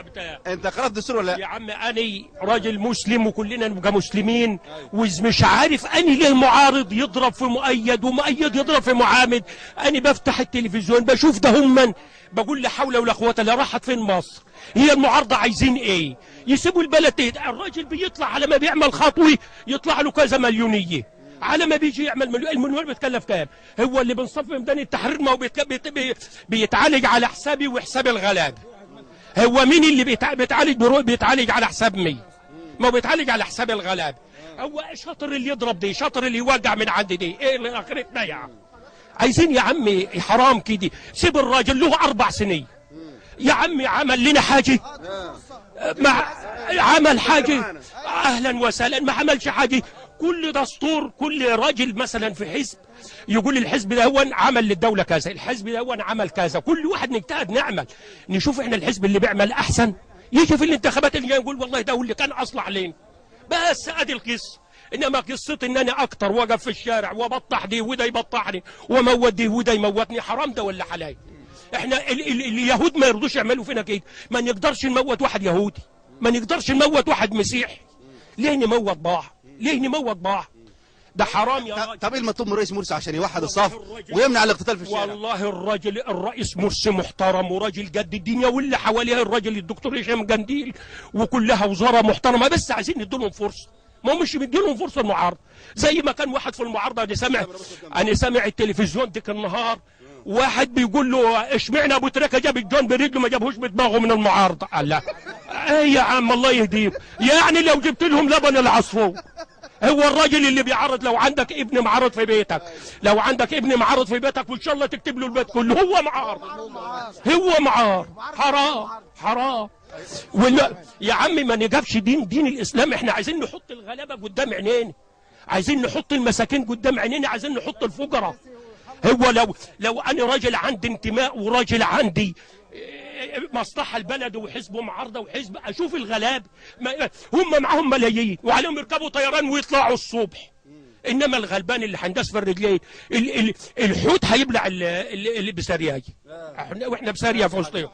بتاع. انت قرأت الدستور ولا لا؟ يا عم انا راجل مسلم وكلنا نبقى مسلمين، ومش عارف اني ليه معارض يضرب في مؤيد ومؤيد يضرب في معامد. انا بفتح التلفزيون بشوف ده هم، بقول لا حول ولا قوة الا راحت فين مصر؟ هي المعارضة عايزين ايه؟ يسيبوا البلد تهدى. الراجل بيطلع على ما بيعمل خطوة يطلع له كذا مليونيه، على ما بيجي يعمل مليون، المليون بيتكلف كام؟ هو اللي بنصف ميدان التحرير ما هو بيتعالج على حسابي وحساب الغلابة. هو مين اللي بيتعالج؟ بيتعالج على حساب مين؟ ما هو بيتعالج على حساب الغلابة. هو شاطر اللي يضرب دي، شاطر اللي يوجع من عند دي، ايه اللي اخرتنا يا عم؟ عايزين يا عمي حرام كده، سيب الراجل له 4 سنين يا عمي، عمل لنا حاجة؟ ما عمل حاجة، اهلا وسهلا، ما عملش حاجة. كل دستور، كل راجل مثلا في حزب يقول الحزب ده هو عمل للدولة كذا، الحزب ده هو عمل كذا، كل واحد نجتهد نعمل، نشوف احنا الحزب اللي بيعمل احسن، يجي في الانتخابات اللي جاية يقول والله ده هو اللي كان اصلح لنا. بس ادي القصة. انما قصتي ان انا اكتر واقف في الشارع وبطح دي وده يبطحني وموت دي وده يموتني، حرام ده ولا حلال؟ احنا اليهود ما يرضوش يعملوا فينا كده، ما نقدرش نموت واحد يهودي، ما نقدرش نموت واحد مسيحي، ليه نموت بعض؟ ليه نموت بعض؟ ده حرام يا راجل. طب ايه المطلوب من الرئيس مرسي عشان يوحد الصف ويمنع الاقتتال في الشارع؟ والله الراجل الرئيس مرسي محترم وراجل جد الدنيا، واللي حواليه الراجل الدكتور هشام جنديل وكلها وزارة محترمه، بس عايزين نديلهم فرصة. ما هم مش مديلهم فرصة المعارضة، زي ما كان واحد في المعارضة، انا سامع التلفزيون ديك النهار واحد بيقول له اشمعنى ابو تريكه جاب الجون برجله ما جابهوش بدماغه من المعارضة؟ قال لا ايه يا عم الله يهديك، يعني لو جبت لهم لبن العصفور. هو الراجل اللي بيعرض، لو عندك ابن معارض في بيتك، لو عندك ابن معارض في بيتك وان شاء الله تكتب له البيت كله، هو معارض، هو معارض، حرام حرام. ولا يا عمي ما نجابش دين الاسلام، احنا عايزين نحط الغلابة قدام عينينا، عايزين نحط المساكين قدام عينينا، عايزين نحط الفقراء. هو لو انا راجل عندي انتماء وراجل عندي مصلحة البلد وحزب معارضة وحزب، اشوف الغلاب هم معاهم ملايين وعليهم يركبوا طيران ويطلعوا الصبح، انما الغلبان اللي هندس في الرجلين الحوت هيبلع اللي بسارية، واحنا بسارية في وسطهم.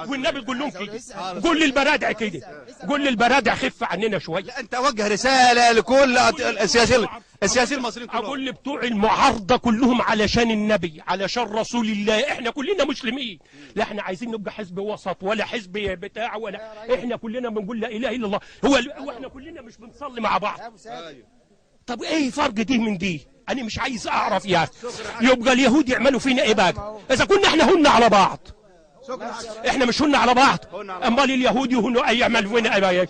والنبي تقول لهم كده، قول للبرادع كده، قول للبرادع خف عننا شوية. لا انت وجه رسالة لكل السياسيين المصريين كلهم. اقول لبتوع المعارضة كلهم علشان النبي، علشان رسول الله، احنا كلنا مسلمين، لا احنا عايزين نبقى حزب وسط ولا حزب بتاع ولا، احنا كلنا بنقول لا اله الا الله. هو احنا كلنا مش بنصلي مع بعض؟ طب ايه فرق دي من دي؟ انا مش عايز اعرف يا اخي. يبقى اليهود يعملوا فينا ايه بقى؟ اذا كنا احنا هن على بعض، احنا مش هن على بعض، امال اليهود يهنوا اي يعملوا فينا ايه بقى؟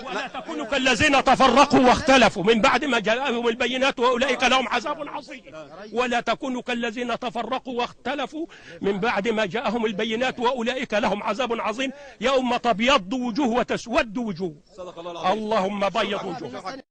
ولا تكونوا كالذين تفرقوا واختلفوا من بعد ما جاءهم البينات واولئك لهم عذاب عظيم. ولا تكونوا كالذين تفرقوا واختلفوا من بعد ما جاءهم البينات واولئك لهم عذاب عظيم. يوم تبيض وجوه وتسود وجوه. اللهم بيض وجوه.